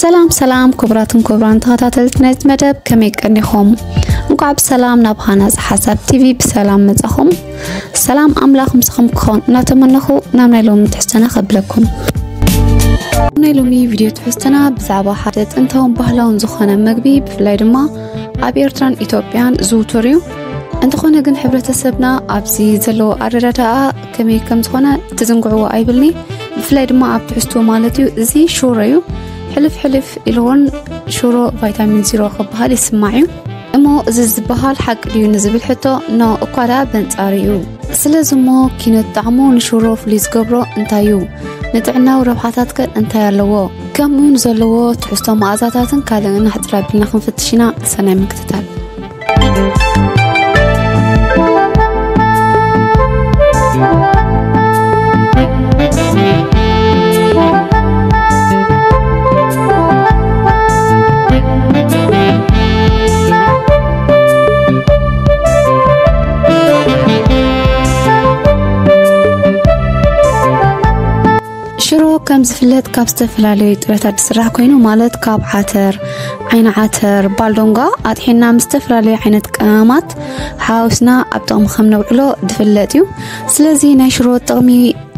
ሰላም ሰላም፣ ክቡራትን ክቡራን ተኸታተልቲ ናይዚ መደብ፣ ከመይ ቀኒኹም? እንኳዕ ብሰላም ናብ ሃናፂ ሓሳብ ቲቪ ብሰላም መጻኹም። ሰላም ኣምላኽ ምሳኹም ክኸውን እናተመነኹ ናብ ናይ ሎሚ ትሕዝቶና ከብለኩም። ኣብ ናይ ሎሚ ቪድዮ ትሕዝቶና ብዛዕባ ሓደ ጥንታውን ባህላውን ዝኾነ ምግቢ፣ ብፍላይ ድማ ኣብ ኤርትራን ኢትዮጵያን ዝውቱር እዩ። እንተኾነ ግን ሕብረተሰብና ኣብዚ ዘለዎ ኣረዳድኣ ከመይ ከም ዝኾነ ትዝንግዕዎ ኣይብልኒ። ብፍላይ ድማ ኣብ ትሕዝቶ ማለት እዩ። እዚ ሽሮ እዩ። ሕልፍ ሕልፍ ኢሉ እውን ሽሮ ቫይታሚን ዚሮ ክበሃል ይስማዕ እዩ። እሞ እዚ ዝበሃል ሓቂ ድዩ ንዝብል ሕቶ፣ ኖ እኳ ደኣ በንጻሩ እዩ። ስለዚ እሞ ኪነት ጣዕሙ ንሽሮ ፍሉይ ዝገብሮ እንታይ እዩ? ንጥዕናዊ ረብሓታት ከ እንታይ ኣለዎ? ከምኡ እውን ዘለዎ ትሕዝቶ መኣዛታትን ካልእን ኣሕጽር ኣቢልና ክንፍትሽ ኢና። ሰናይ ምክትታል። ሽሮ ከም ዝፍለጥ ካብ ዝተፈላለዩ ጥረታት ዝስራሕ ኮይኑ፣ ማለት ካብ ዓተር፣ ዓይኒ ዓተር፣ ባልዶንጋ ኣጥሒና ምስ ዝተፈላለዩ ዓይነት ቀመማት ሓዊስና ኣብ ጥቕሚ ከም ነውዕሎ ዝፍለጥ እዩ። ስለዚ ናይ ሽሮ ጥቕሚ፣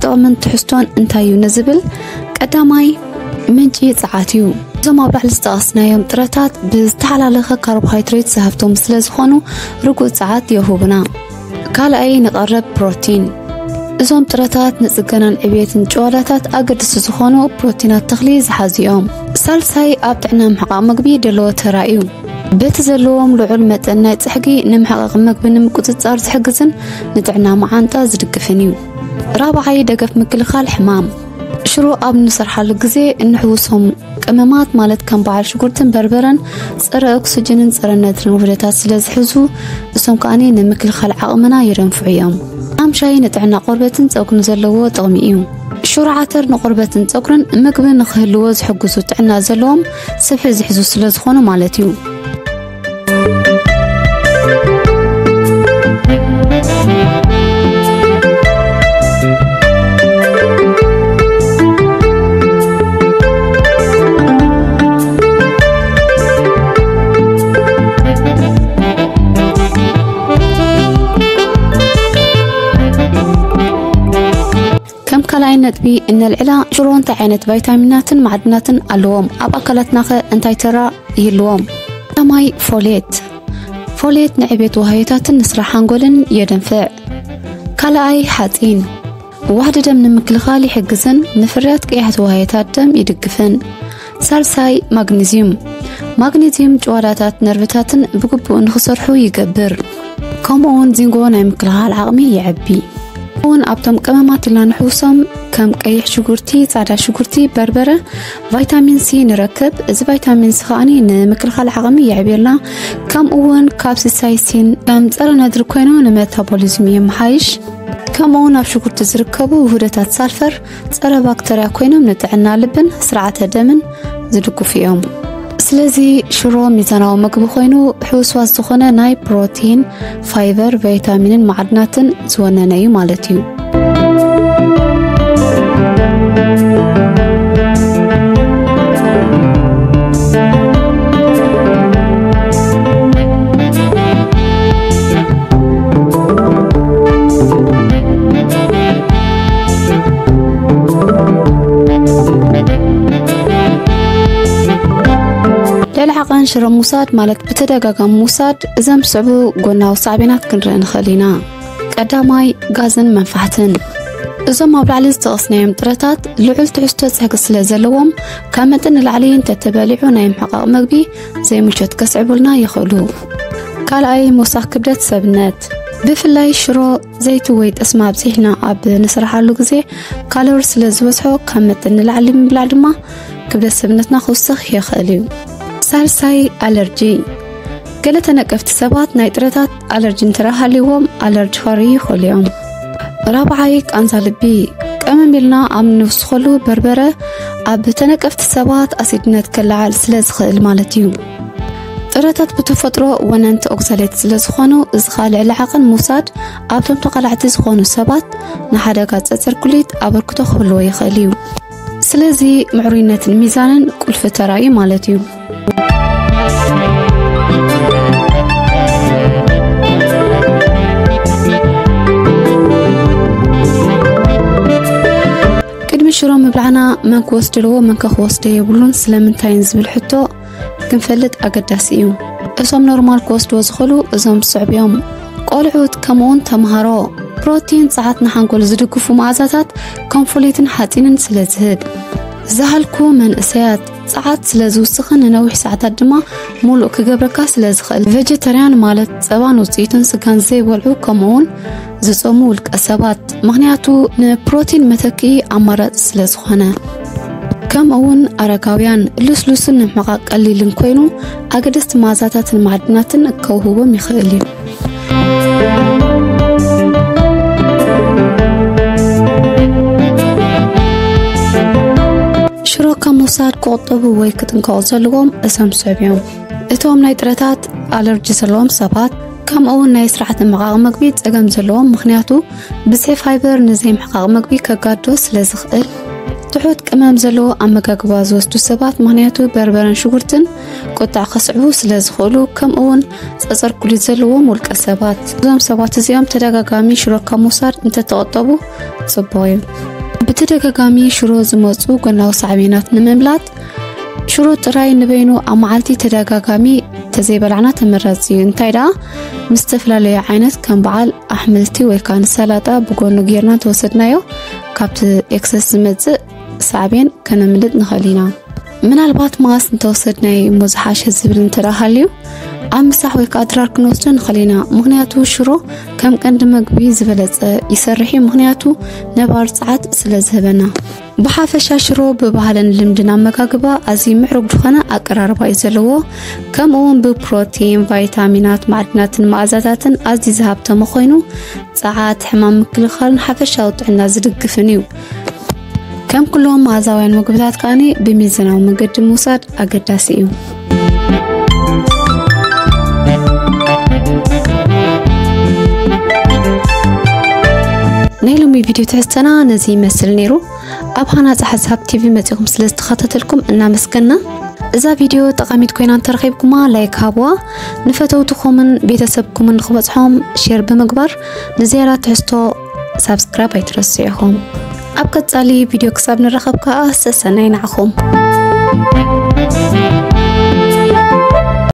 ጥቕምን ትሕዝቶን እንታይ እዩ ንዝብል፣ ቀዳማይ ምንጪ ጸዓት እዩ። እዞም ኣብ ላዕሊ ዝጠቐስናዮም ጥረታት ብዝተሓላለኸ ካርቦሃይድሬት ዝሃፍቶም ስለ ዝኾኑ ርጉእ ጸዓት የውህቡና። ካልኣይ ንቐረብ ፕሮቲን። እዞም ጥረታት ንጽገናን ዕብየትን ጭዋዳታት ኣገድሲ ዝኾኑ ፕሮቲናት ተኽሊ ዝሓዙ እዮም። ሳልሳይ ኣብ ጥዕና ምሕቃቕ ምግቢ ደለዎ ተራ እዩ። በቲ ዘለዎም ልዑል መጠን ናይ ጽሕጊ ንምሕቃቕ ምግቢ ንምቁጽጻር ዝሕግዝን ንጥዕና መዓንጣ ዝድግፍን እዩ። ራብዓይ ደገፍ ምክልኻል ሕማም። ሽሮ ኣብ እንሰርሓሉ ግዜ እንሕውሶም ቀመማት ማለት ከም በዓል ሽጉርትን በርበረን ጸረ ኦክስጅንን ጸረ ነድርን ውህደታት ስለ ዝሕዙ እሶም ከኣኒ ንምክልኻል ዓቕምና የደንፍዑ እዮም። ሓምሻይ ንጥዕና ቆርበትን ጸጉርን ዘለዎ ጥቕሚ እዩ። ሽሮ ዓተር ንቆርበትን ጸጉርን ምግቢ ንክህልዎ ዝሕግዙ ጥዕና ዘለዎም ስብሒ ዝሕዙ ስለ ዝኾኑ ማለት እዩ። ከም ካልኣይ ነጥቢ እነልዕላ ሽሮ እንታይ ዓይነት ቫይታሚናትን ማዕድናትን ኣለዎም? ኣብ ኣካላትናኸ እንታይ ተራ ይህልዎም? ቀዳማይ ፎሌት። ፎሌት ንዕቤት ዋህዮታትን ንስራሕ ሓንጎልን የደንፍዕ። ካልኣይ ሓፂን። ዋሕዲ ደም ንምክልኻል ይሕግዝን ንፍርያት ቀያሕቲ ዋህዮታት ደም ይድግፍን። ሳልሳይ ማግኒዝዩም። ማግኒዝዩም ጭዋዳታት ነርቭታትን ብግቡእ ንኽሰርሑ ይገብር። ከምኡ እውን ዚንጎ ናይ ምክልኻል ዓቕሚ የዕቢ። እውን ኣብቶም ቀመማት ኢልና ንሕውሶም ከም ቀይሕ ሽጉርቲ፣ ጻዕዳ ሽጉርቲ፣ በርበረ፣ ቫይታሚን ሲ ንረክብ። እዚ ቫይታሚን ሲ ከኣኒ ንምክልኻል ዓቕሚ የዕብየልና። ከምኡ እውን ካፕሲሳይሲን ከም ጸረ ነድሪ ኮይኑ ንሜታቦሊዝም የመሓይሽ። ከምኡ እውን ኣብ ሽጉርቲ ዝርከቡ ውህደታት ሳልፈር ጸረ ባክተርያ ኮይኖም ንጥዕና ልብን ስርዓተ ደምን ዝድግፉ እዮም። ስለዚ ሽሮ ሚዛናዊ ምግቢ ኮይኑ ሕውስዋስ ዝኾነ ናይ ፕሮቲን፣ ፋይበር፣ ቫይታሚንን ማዕድናትን ዝወነነ እዩ ማለት እዩ። ልዕሊ ዓቐን ሽሮ ምውሳድ ማለት ብተደጋጋሚ ምውሳድ እዘም ዝስዕቡ ጎናዊ ሳዕቤናት ክንርኢ ንኽእል ኢና። ቀዳማይ፣ ጋዝን መንፋሕትን። እዞም ኣብ ላዕሊ ዝጠቐስናዮም ጥረታት ልዑል ትሕዝቶ ጽሕጊ ስለ ዘለዎም፣ ካብ መጠን ንላዕሊ እንተተበሊዑ ናይ ምሕቃቕ መግቢ ዘይምቾት ከስዕቡልና ይኽእሉ። ካልኣይ፣ ምውሳኽ ክብደት ሰብነት። ብፍላይ ሽሮ፣ ዘይቲ ወይ ጠስሚ ኣብዚሕና ኣብ ንስርሓሉ ግዜ ካሎሪ ስለ ዝበዝሖ፣ ካብ መጠን ንላዕሊ ምብላዕ ድማ ክብደት ሰብነትና ክውስኽ ይኽእል እዩ። ሳልሳይ፣ ኣለርጂ። ገለ ተነቀፍቲ ሰባት ናይ ጥረታት ኣለርጂ እንተረሃልዎም ኣለርጂ ከርእዩ ይኽእሉ እዮም። ራብዓይ፣ ቃንዛ ልቢ። ቀመም ኢልና ኣብ ንውስኸሉ በርበረ ኣብ ተነቀፍቲ ሰባት ኣሲድነት ከለዓል ስለ ዝኽእል ማለት እዩ። ጥረታት ብተፈጥሮ ወነንቲ ኦክዛሌት ስለ ዝኾኑ፣ እዚ ኸኣ ልዕሊ ዓቐን ምውሳድ ኣብቶም ተቓላዕቲ ዝኾኑ ሰባት ንሓደጋ ጸጸር ኩሊት ኣበርክቶ ክህልዎ ይኽእል እዩ። ስለዚ ምዕሩይነትን ሚዛንን ቁልፊ ተራ እዩ ማለት እዩ። ቅድሚ ሽሮ ምብላዕና መን ክወስድ ኣለዎ፣ መን ከ ክወስዶ የብሉን፣ ስለምንታይን ዝብል ሕቶ ክንፈልጥ ኣገዳሲ እዩ። እዞም ኖርማል ክወስድዎ ዝኽእሉ እዞም ዝስዕቡ እዮም። ቆልዑት ከምኡውን ተምሃሮ። ፕሮቲን ጸዓት ንሓንጎል ዝድግፉ መኣዛታት ከም ፎሌትን ሓጺንን ስለ ዝህብ። ዝሃልኩ መንእሰያት። ጸዓት ስለ ዝውስኽን ንነዊሕ ሰዓታት ድማ ሙሉእ ክገብረካ ስለ ዝኽእል። ቬጀተርያን ማለት ጸባን ውጽኢቱን ስጋን ዘይበልዑ ከምኡውን ዝጾሙ ውልቀ ሰባት፣ ምኽንያቱ ንፕሮቲን መተክኢ ኣማራጺ ስለ ዝኾነ። ከምኡውን ኣረጋውያን። ልስሉስን ንምሕቓቕ ቀሊልን ኮይኑ ኣገደስቲ መኣዛታትን ማዕድናትን ከውህቦም ይኽእል እዩ። ሽሮ ካብ ምውሳድ ክቑጠቡ ወይ ክጥንቀቑ ዘለዎም እዞም ዝስዕቡ እዮም። እቶም ናይ ጥረታት ኣለርጂ ዘለዎም ሰባት፣ ከምኡ እውን ናይ ስርዓተ ምሕቓቕ መግቢ ጸገም ዘለዎም፣ ምኽንያቱ ብዝሒ ፋይበር ንዘይምሕቓቕ መግቢ ከጋድዶ ስለ ዝኽእል። ትሑት ቅመም ዘለዎ ኣመጋግባ ዝወስዱ ሰባት፣ ምኽንያቱ በርበረን ሽጉርትን ቁጥዕ ከስዕቡ ስለ ዝኽእሉ፣ ከምኡ እውን ጸጸር ኩሊት ዘለዎም ውልቀ ሰባት። እዞም ሰባት እዚኦም ተደጋጋሚ ሽሮ ካብ ምውሳድ እንተተቖጠቡ ጽቡቕ እዩ። ብተደጋጋሚ ሽሮ ዝመጹ ጎናዊ ሳዕቤናት ንምምላጥ፣ ሽሮ ጥራይ ንበይኑ ኣብ መዓልቲ ተደጋጋሚ ተዘይበላዕና ተመራጺ እዩ። እንታይ ደኣ፣ ምስ ዝተፈላለዩ ዓይነት ከም በዓል ኣሕምልቲ ወይ ከኣ ንሰላጣ ብጎኑ ጌርና እንተወሰድናዮ፣ ካብቲ ኤክሰስ ዝመጽእ ሳዕቤን ከነምልጥ ንኽእል ኢና። ምናልባት መኣስ እንተወሰድናዮ እሞ ዝሓሸ ዝብል እንተ ደኣ ሃልዩ፣ ኣብ ምሳሕ ወይ ከኣ ድራር ክንወስዶ ንኽእል ኢና። ምኽንያቱ ሽሮ ከም ቀንዲ መግቢ ዝበለጸ ይሰርሕ እዩ፣ ምኽንያቱ ነባሪ ጸዓት ስለ ዝህበና። ብሓፈሻ ሽሮ ብባህልን ልምድን ኣመጋግባ ኣዝዩ ምዕሩግ ዝኾነ ኣቀራርባ እዩ ዘለዎ። ከምኡ እውን ብፕሮቲን፣ ቫይታሚናት፣ ማዕድናትን መኣዛታትን ኣዝዩ ዝሃብተመ ኮይኑ፣ ጸዓት፣ ሕማም ምክልኻልን ሓፈሻዊ ጥዕና ዝድግፍን እዩ። ከም ኩሎም መኣዛውያን ምግብታት ከኣኒ ብሚዛናዊ መንገዲ ምውሳድ ኣገዳሲ እዩ። ናይ ሎሚ ቪድዮ ትሕዝቶና ነዚ ይመስል ነይሩ። ኣብ ሃናጺ ሓሳብ ቲቪ መጺኹም ስለ ዝተኸታተልኩም እናመስገንና። እዛ ቪድዮ ጠቓሚት ኮይና እንተረኺብኩማ ላይክ ሃብዋ፣ ንፈተውትኹምን ቤተሰብኩምን ንኽበጽሖም ሼር ብምግባር ንዝያዳ ትሕዝቶ ሳብስክራይብ ኣይትረስዑ ኢኹም። ኣብ ቀጻሊ ቪድዮ ክሳብ ንራኸብ ከኣ ሰሰናይ ንዓኹም።